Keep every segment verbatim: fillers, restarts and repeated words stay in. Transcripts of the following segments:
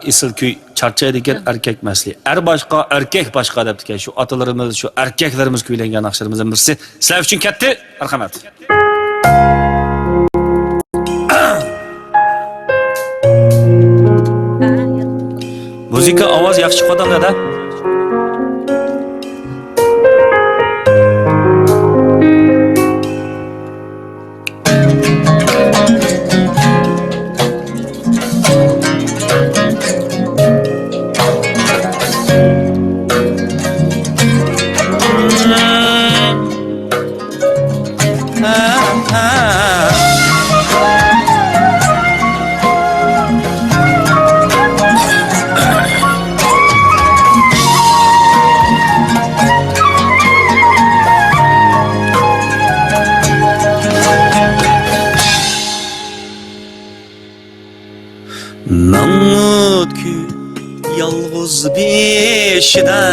ئېسىل كۈي، چارچايدىكەن ئەركەك مەستى. ئەر باشقا، ئەركەك باشقا دەپتىكەن. شۇ ئاتىلىرىمىز، شۇ ئەركەكلىرىمىز كۈيلەنگەن ناخشىلىرىمىزدىن بىرسى سىلەر ئۈچۈن كەتتى. مەرھەمەت. مۇزىكا، ئاۋاز ياخشى چىقىۋاتامدۇ ھەدە؟ ماڭمۇت كۈن يالغۇز بېشىدا،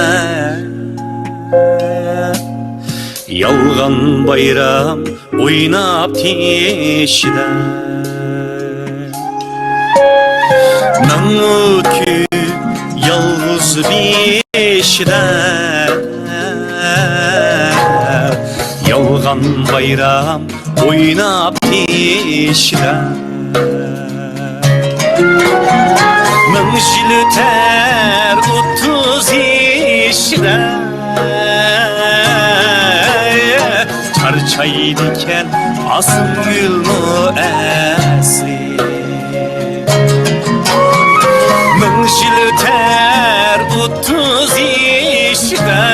يالغان بايرام ئويناپ تېشىدا. ماڭمۇت كۈن يالغۇز بېشىدا، يالغان بايرام ئويناپ تېشىدا. مىڭ يىل ئۆتەر ئوتتۇز يېشىدا، چارچايدىكەن ئاسىلگۈلمۇ ئەسلى. مىڭ يىل ئۆتەر ئوتتۇز يېشىدا،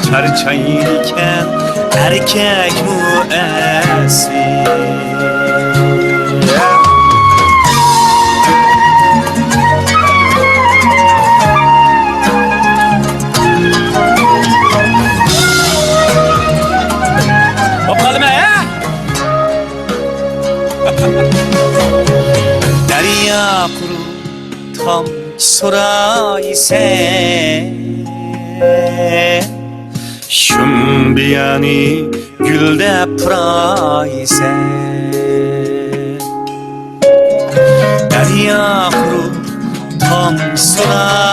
چارچايدىكەن ئەركەكمۇ ئەسلى. بولۇپ قالدىمەن، ھە؟ دەريا قۇرۇپ تامچە سورايسەن، شۇم بىيانى گۈلدەپ پۇرايسەن. دەريا قۇرۇپ تامچە سورايسەن،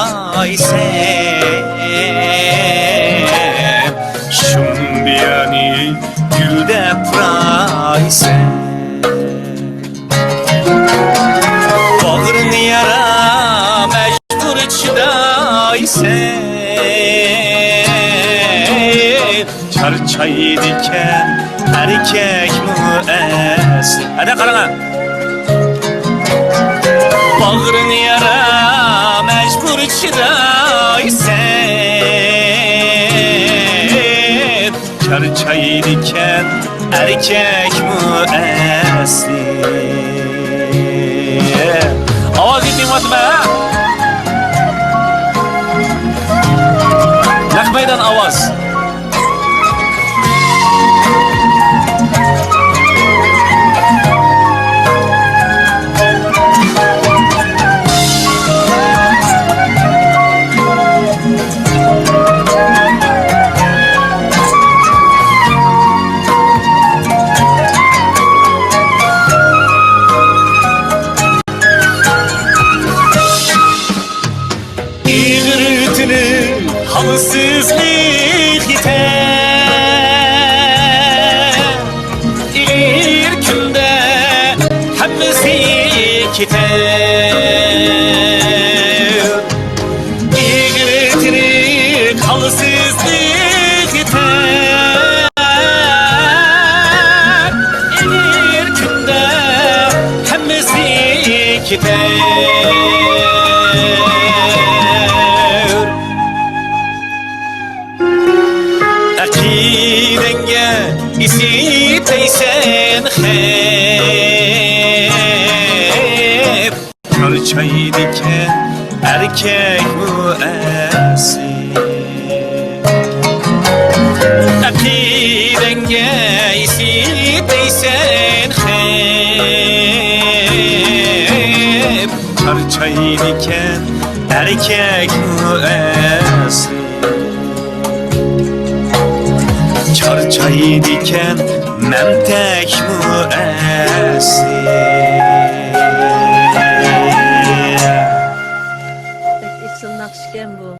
شۇم بىيانى گۈلدەپ پۇرايسەن. باغرىڭ يارا مەجبۇر چىدايسەن، چارچايدىكەن ئەركەكمۇ ئەسلى. ھەدە قاراڭا. باغرىڭ يارا مەجبۇر چىدايسەن، چارچايدىكەن ئەركەكمۇ ئەسلى. ئاۋاز يېتىڭلاتما. نەق مەيدان ئاۋاز. ئېغىر تۈنۈم ھالسىزلىق يېتەر، ئېغىر كۈندە ھەممىسى كېتەر. ئېغىر تىرىك ھالسىزلىق يېتەر، ئېغىر كۈندە ھەممىسى كېتەر. ئەقىدەڭگە ئېسىتەيسەن خەپ، چارچايدىكەن ئەركەكمۇ ئەسلى. ئەقىدەڭگە ئېسىتەيسەن خەپ، چارچايدىكەن ئەركەكمۇ ئەسلى. چارچايدىكەن مەمتەكمۇ ئەسلى. ئېسىل ناخشىكەن بۇ.